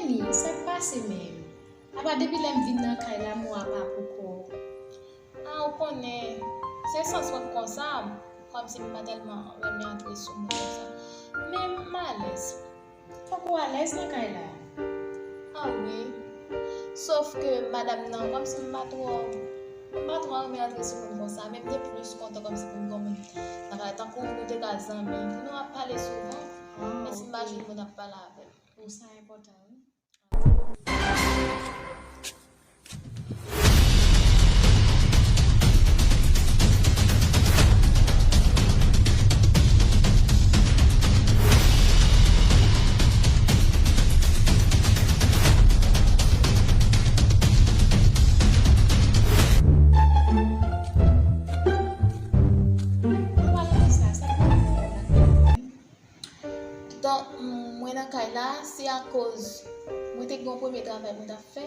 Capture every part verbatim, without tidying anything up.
Kenny, sa k pase menm? Apa depi lè m vin nan kay la, m wè w apa pou kò w. A, ou konnen, se sans mwen konsa, kòmsi m pa tèlman renmen antre sou moun konsa. Men m alèz. Fòk ou alèz nan kay la. A wi. Sof ke madanm nan, kòmsi m pa twò, m pa twò renmen antre sou moun konsa, men m te plis kontan kòmsi pou m gen yon moun nan kay la, tankou nou te ka zanmi, pou nou ap pale souvan, men si m pa jwenn moun ap pale avè m. Pou sa enpòtan, wi. Donk, mwen nan kay la, se akoz mwen te gen yon premye travay mwen t ap fè.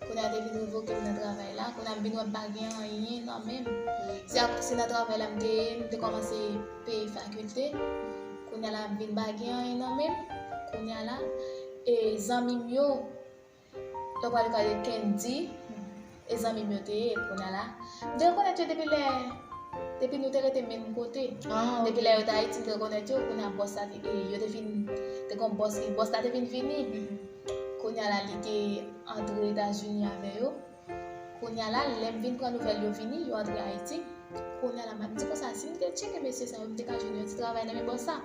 Kounye a, te vin revoke m nan travay la. Kounye a, m vin wè m pa gen anyen nan men m. Se ak-, se nan travay la m te ye, m te kòmanse peye fakilte. Kounye a la, m vin pa gen anyen nan men m. Kounye a la, e zanmi m yo, lè w pral gade Kendy, e zanmi m yo te ye, kounye a la. M te rekonèt yo depi lè, depi nou te rete menm kote. Depi lè yo te Ayiti, m te rekonèt yo, kounye a bòs la te, e, yo te vin, te gon bòs, bòs la te vin vini. Kounye a la, li te antre Etazini avè yo. Kounye a la, lè m vin pran nouvèl yo vini, yo antre Ayiti. Kounye a la, m ap di konsa, si m te tcheke mesye sa yo, m te ka jwenn yon ti travay nan men bòs la.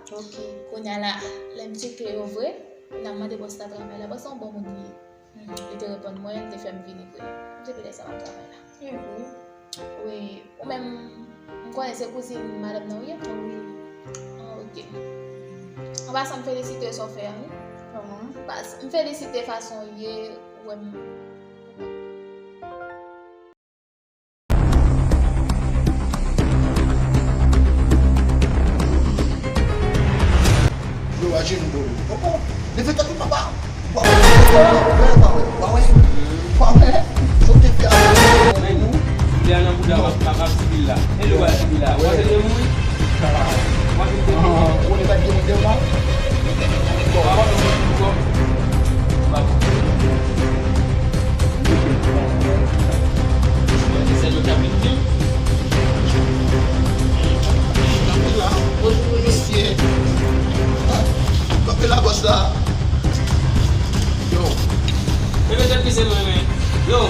Kounye a la, lè m tcheke yo vre, kounye a m mande bòs la travay la, bòs la yon bon moun li ye. Li te reponn mwen, li te fè m vini vre. Depi lè sa m ap travay la. Wi. Ou menm, m konnen se kouzin madanm nan ou ye? Wi. Ah, ok. An pasan, m felisite sa w fè a, wi. Kòman? Pas-, m felisite fason w ye, ou wè m. Yo, ajenou, bro. Papa, leve tèt ou, papa. Wa wè, wa wè, wa wè, wa wè. Wa wè, sa w te fè avè nou. Li a nan bouda w ap, ap, ap sibil la. E li w al sibil la. Ou panse li mouri? Ou panse li te mouri? Ou konnen sa k gen moun dèyè w la? Bon. Papa, ou mouri pou kò. Papa. Sèl yo k ap vin di. Kanpe la, bonjou, mesye. Kanpe la, bòs la. Yo. Mete tèt misye mwen, men. Yo.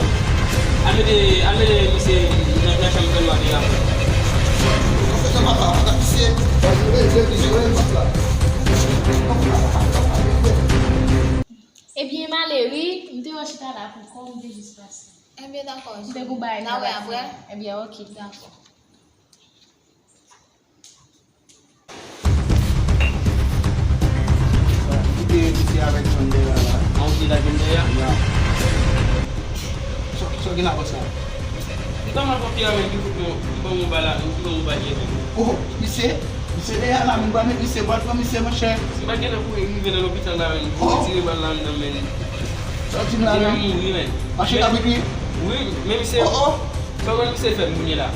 Al mete, al mete misye nan, nan chanm fè nwa li a. Kanpe la, papa, papa, misye. Kanpe la, bòs la. Ebyen, m ale wi, m te wè w chita la pou kò w, m te jis pase. Ebyen, dakò. M te gon bagay m t ap fè. N a wè apre. Ebyen, ok. Dakò. Kite misye avèk John dèyè a la. An, ou te la John dèyè a? Ya. Sa, sa w gen la konsa? M pa mal pran pye a, men ki fout mwen, ki ban mwen bal la, ki ban mwen bal yè tou. Oh, misye, misye dèyè la, men ba men misye, bal pran misye, monchè. Si m pa t gentan kouri rive nan lopital la, men, pou retire bal la anndan, men. Sa w di m la, men? Misye pa mouri, men. Mache kabrit, wi. Wi, men misye. Oh, oh. Sa w wè misye fè m kounye la?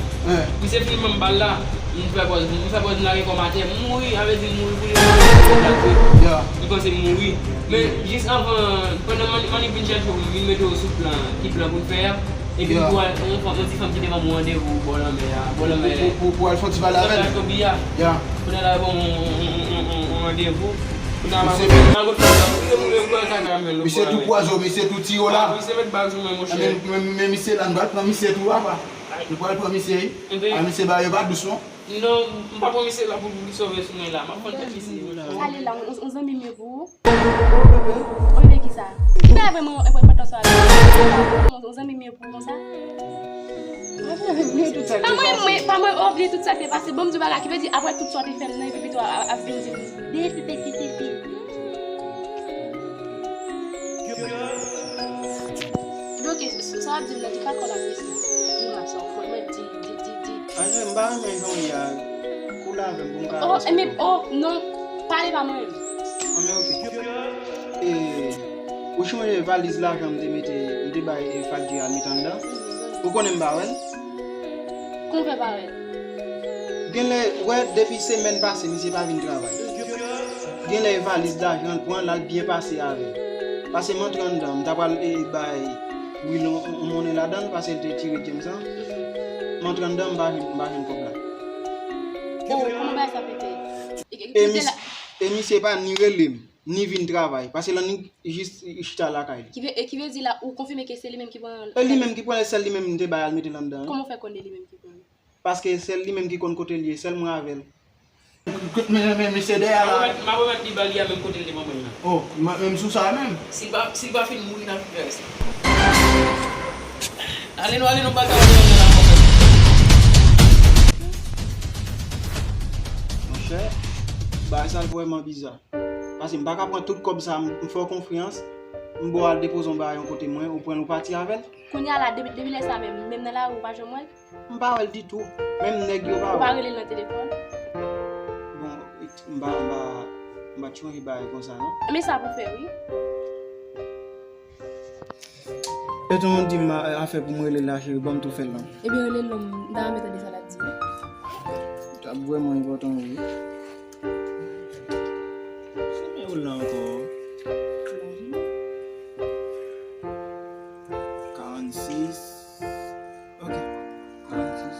Misye fin ban m bal la, m fè pòz, m fè pòz m lage kò m atè, m mouri, sa vle di m mouri pou li, m mouri pou li. Ya. Li panse m mouri. Men jis anvan, pandan Mannik vin chèche w, m vin mete w sou plan, ki plan pou l fè a. Epi m wè yon fanm, yon ti fanm ki te ban m yon randevou bò lanmè a, bò lanmè. Pou, pou, pou al fè yon ti pale avè l. Kounye a la, bon, yon, yon, yon, yon, yon randevou. Kounye a, m al kote fanm nan, m mouri, m mouri, m mouri, m mouri, m mouri. Misye tou kwaze w, misye tou tiye w la. Misye met bal sou mwen, monchè. Men, men, men misye la, nou pral pran misye tou, apa. Nou pral pran misye, wi. A, misye ba yo pa dous, non. Non, m pa pran misye la pou li sove sou mwen la. M ap pran tèt misye. Ale la, yon, yon zanmi m ye pou ou. Ou rele kisa? Ki bagay vrèman enpòtan sa la? Yon zanmi m ye pou ou konsa? Pa mwen, mwen, pa mwen, ou bliye tout sa k te pase. Bon, m di w bagay ki vle di, apre tout sa w te fè m nan, epi pito w ap, ap vin di m, depi peti tifi. Bloke, sa w ap di m nan, di pa kò l ap pete. Di m sa, mwen, mwen, di, di, di, di. Anyen, m pa renmen jan w ye a. Koule avè m pou m ka. Oh, e men, oh, non. Pale pa mwen menm. Anyen, ok. E, ou chonje valiz lajan m te mete, m te bay, e, Fadji a met anndan? Ou konnen m pa wè l? Kòman w fè pa wè l? Genlè, wè, depi semèn pase, misye pa vin travay. Genlè e valiz lajan l pran, l al byen pase avè l. Pase m antre anndan, m ta pral, e, bay Will yon, yon monnen ladan l, pase l te tire James lan. M antre anndan, m pa jwenn, m pa jwenn kòb la. Oh, kòman bagay sa fete? E, e, e, mis, e misye pa ni rele m, ni vin travay. Pase l annik jis chita lakay li. Ki vle, e ki vle di la, ou konfime ke se li menm ki pran. E li menm ki pran l, sèl li menm m te bay al mete l anndan. Kòman w fè konnen li menm ki pran l? Paske sèl li menm ki konn kote l ye, sèl mwen avè l. Kout men, men, men, misye dèyè la. M ap remèt, m ap remèt li ba li a menm kote l te pran mwen nan. Oh, m, menm sou sa menm. Si l pa, si l pa fin mouri nan fè sa. Ale nou, ale nou, bagay yo nan la. Monchè, bagay sa vrèman biza. Paske m pa ka pran tout kòb sa, m, m fè w konfyans, m ba w al depoze yon bagay yon kote mwen, ou pran l ou pati avè l. Kounye a la, depi, depi lè sa menm, menm nan lari ou pa janm wè l? M pa wè l ditou. Menm nèg yo pa wè. Ou pa rele l nan telefòn? Bon, m pa, m pa, m pa t chonje bagay konsa non. Men sa pou fè wi. E tou di m afè pou m rele l la cheri, ban m tou fè l non. Ebyen rele l non, m ta renmen tande sa l ap di wi. Sa vrèman enpòtan wi. Se men ou la ankò. Karannsis. Ok. Karannsis.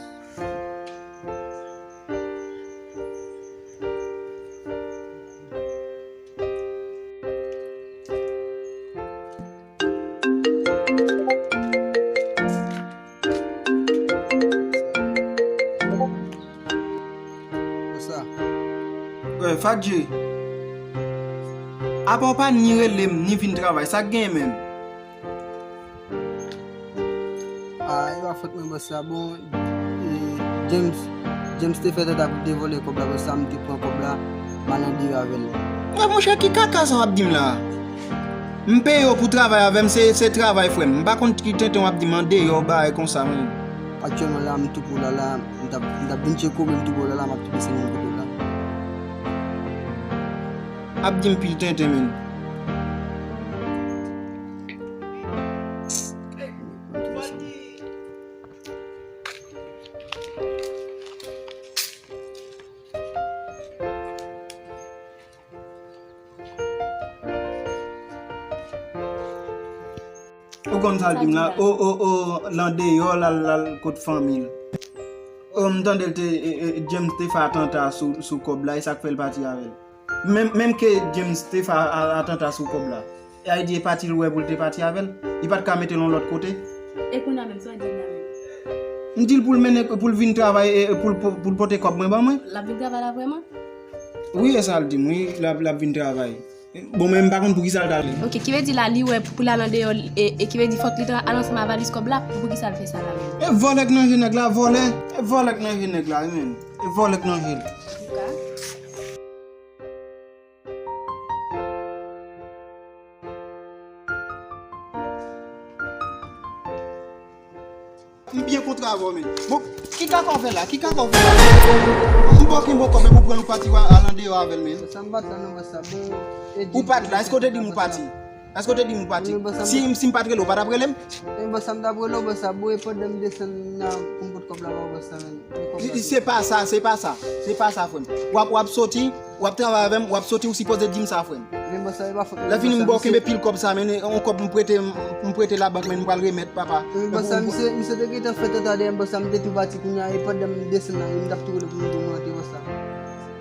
Konsa. Wè, Fadji. Apa w pa ni rele m, ni vin travay, sa k genyen menm? Ah, e pa fòt mwen, bòs la. Bon, e, James, James te fè tanta pou te vòlè kòb la, bòs la, m te pran kòb la, m al andeyò avè l. Wè, monchè, ki kaka sa w ap di m la? M peye w pou travay avè m, se, se travay, frè m. M pa konn ki tenten w ap di m andeyò, bagay konsa, menm. Aktyèlman la, m tou pran w la, la, m t ap, m t ap vin tcheke w, men m tou pran w la, la, m ap tou desann vin kote w la. Ap di m pil tenten, menm. Ou konn sa l di m la? O, o, o, l andeyò, l al, l al kot fanmi l. O, m tande l te, e, e, James te fè atanta sou, sou kòb la, e sa k fè l pati avè l. Menm, menm ke James te fè a, a, atanta sou kòb la, e a di e pati l wè pou l te pati avè l, li pa t ka mete l yon lòt kote. E kounye a menm, sa w di m la menm? M di l pou l mennen, pou l vin travay, e, pou l, pou, pou l pote kòb mwen ban mwen. L ap vin travay la vrèman? Wi, e sa l di m, wi, l ap, l ap vin travay. Bon, men m pa konn poukisa l t al. Ok, ki vle di la, li wè pou l al andeyò, e, e ki vle di fòk li ta al ansanm a valiz kòb la, poukisa l fè sa la menm? E vòlè k nan je nèg la, vòlè. E vòlè k nan je nèg la, wi, menm. E vòlè k nan je l. M byen kontre avè w, men. Bon, ki kaka w fè la? Ki kaka w fè la? M ba w kenbe w kòb, men pou pran nou pati al andeyò avè l, men. Sa m pa t la non, bòs la. Bon, e di. Ou pa t la? Èske w te di m ou pati? Èske w te di m ou pati? Si, si m pa t rele w, w pa t ap rele m? Men bòs la, m t ap rele w, bòs la. Bon, e pandan m desann nan pou m pot kòb la ba w, bòs la, men. Se pa sa, se pa sa. Se pa sa, frè m. W ap, w ap soti, w ap travay avè m, w ap soti, ou sipoze di m sa, frè m. Men bòs la, e pa fòt mwen. Lè fini, m ba w kenbe pil kòb sa, men yon kòb m prete, m prete labank, men m pral remèt, papa. Men bòs la, misye, misye te gentan fè tanta dèyè m, bòs la, m te tou pati kounye a, e pandan m desann nan, e m t ap tou rele pou m di w monte, bòs la.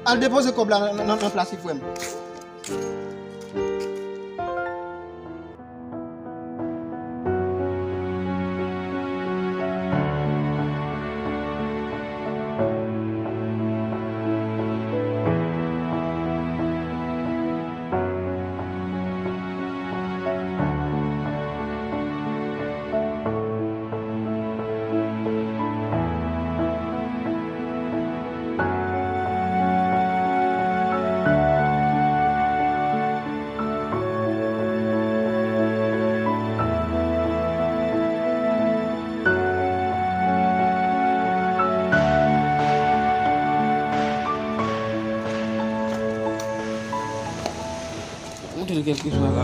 Al depoze kòb la nan, nan, nan plas li, frè m. Montre l kèlkeswa la.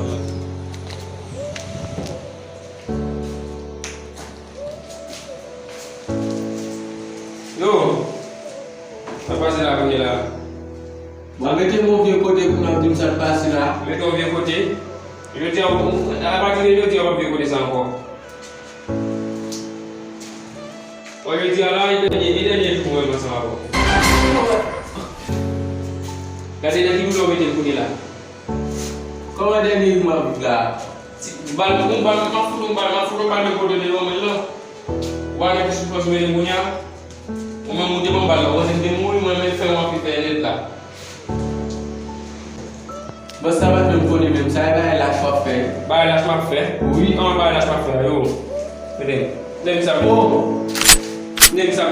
Yo, sa k pase la kounye la? Mwen mete m yon vye kote pou n ap di m sa k pase la. Mete w vye kote? Jodi a, ou, apati de jodi a, w p ap vin kote sa ankò. Bon, jodi a la, e dènye, e dènye jou mwen ansanm avè w. Gade nan ki doulè w mete m kounye la. Kòman dènye jou m ap viv la? Ti bal, yon bal, m ap fout yon bal, m ap fout yon bal nan poto de yon moun lan. Ou pa gen plis soufrans mwen kounye a. Ou menm ou te ban m bal la, ou panse m te mouri, mwen menm fè m ap fè nèt la. Bòs sa pa t menm konnen menm, sa e bagay lach w ap fè. Bagay lach m ap fè? Wi. An, bagay lach m ap fè, yo. Mete, nèg sa. Oh! Nèg sa.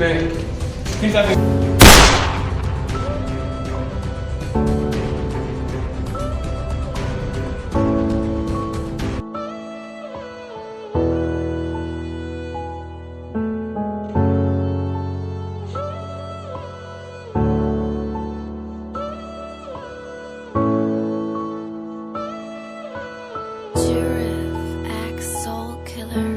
Men, kisa fè? Giraffe X Soul Killer.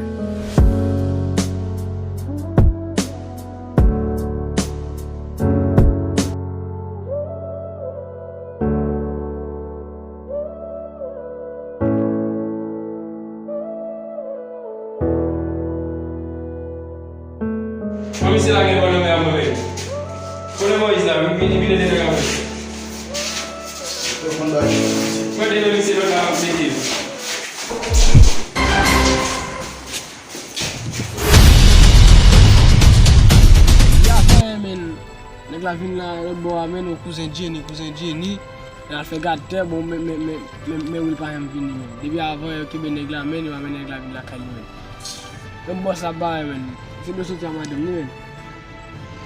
An, misye lage bò nan men an mwen menm. Konnen Moyiz la, vin, vin, vin ede nèg la mwen. Mwen te nan misye lòt la ap mete l. Ya fè, men, nèg la vin la lòt bò a, men, yon kouzen Jenny, kouzen Jenny. L al fè gad tè, bon, men, men, men, men, men Will pa janm vini, men. Depi avan, yo kenbe nèg la, men, yo pa men nèg la vin lakay li, men. Menm bòs la bare, men. Se dwe soti a madanm li, men.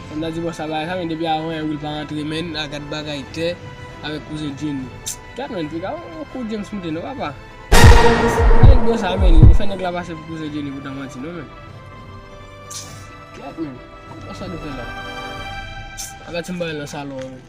Sa m ta di bòs la bare sa, men depi avan, Will pa rantre, men, a gad bagay tè avèk kouzen Jenny. Gad, men, piga, yon kou James moute, non, papa. Nèg bò sa, men, li fè nèg la pase pou kouzen Jenny pou ta manti, non, men. Gad, men. Kòman sa nou fè la? Agati m ba l nan salon, men.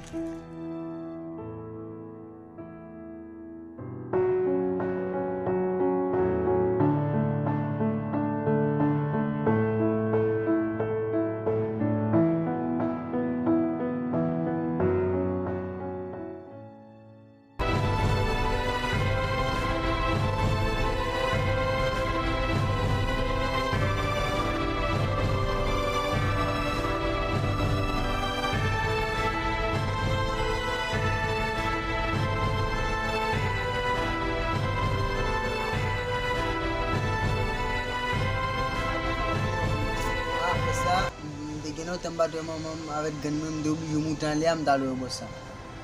Apre sa, m te gen lontan m pa t wè manman m avèk grann mwen, m te oblije moute anlè a, m t al wè bòs sa.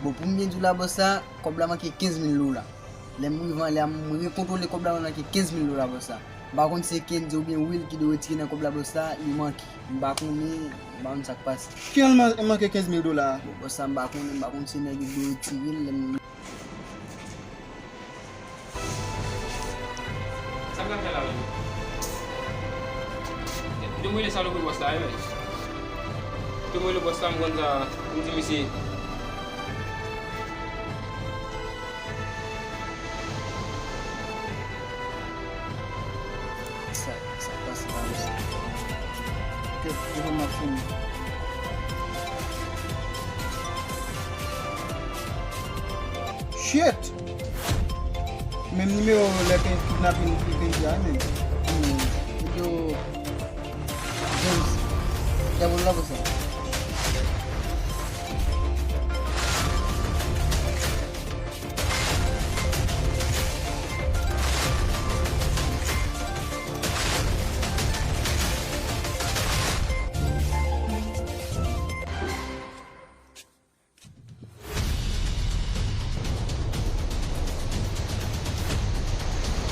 Bon, pou m byen di w la, bòs sa, kòb la manke kenz mil dola. Lè m rive anlè a, m rekontwole kòb la, mwen manke kenz mil dola bòs la. M pa konn si se Kenzo oubyen Will ki dwe retire nan kòb la bòs la, li manke. M pa konnen, m pa konn sa k pase. Ki jan l man-, manke kenz mil dola a? Bon, bòs la, m pa konnen, m pa konn si se nèg yo ki dwe retire l, lè m Sa m ka fè la menm? Yo mwen rele salopri bòs la, wi, men. Yo mwen rele bòs la, m konn sa, m di misye. Sa, sa k pase la, mesye? Kèt, telefòn m ap sonnen. Shit! Menm nimewo lè te kidnapin peyi a, menm. Hmm. Yo, James, kè pou l la pou sa.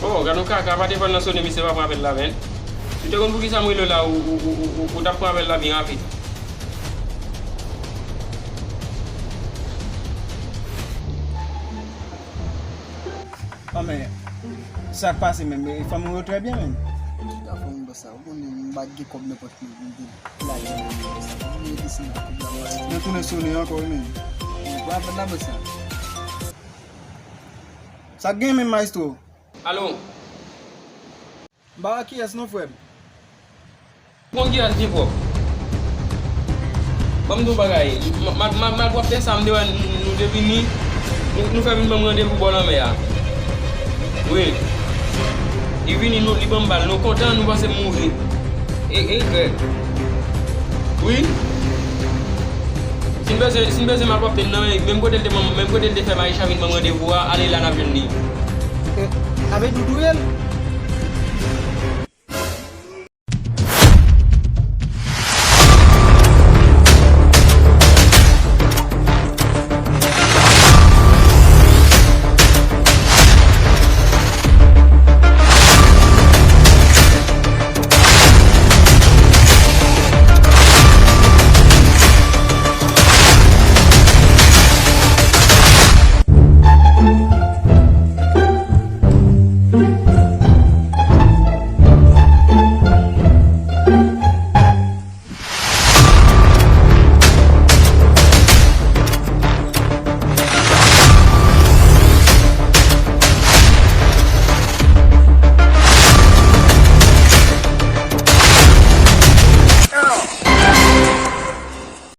Oh, gad yon kaka, pa te pran nan sonnen, misye pa pran apèl la, menn. Ou te konn poukisa m rele w la, ou, ou, ou, ou, ou, ou t ap pran apèl la byen rapid. Ah, men, sa k pase menm? Fanmi w yo trè byen, menn. Sa fè yon bò sa, ou konnen m pa t gen kòb nan pòch mwen pou m te lage nan bò sa. Mwen rete sou la, kòb la mwen rete. Nan tounen sonnen ankò, wi, menn. Mwen pa fè la bò sa. Sa k gen menm, maestro? Alo? M pa wè kiyès non, frè m. Bon, kiyès ki pwòp? Ban m di w bagay. Mal, mal, mal pwòpte sa, m te wè nou te vini. Nou, nou fè vin ban m randevou bò lanmè a. Wi. Li vini, nou, li ban m bal. Nou kontan, nou panse m mouri. E, e, e. Wi. Si n bezwen, si n bezwen mal pwòpte nan men, menm kote l te ban m, menm kote l te fè Maisha vin ban m randevou a, ale la n ap jwenn li. E, sa vle di w touye l?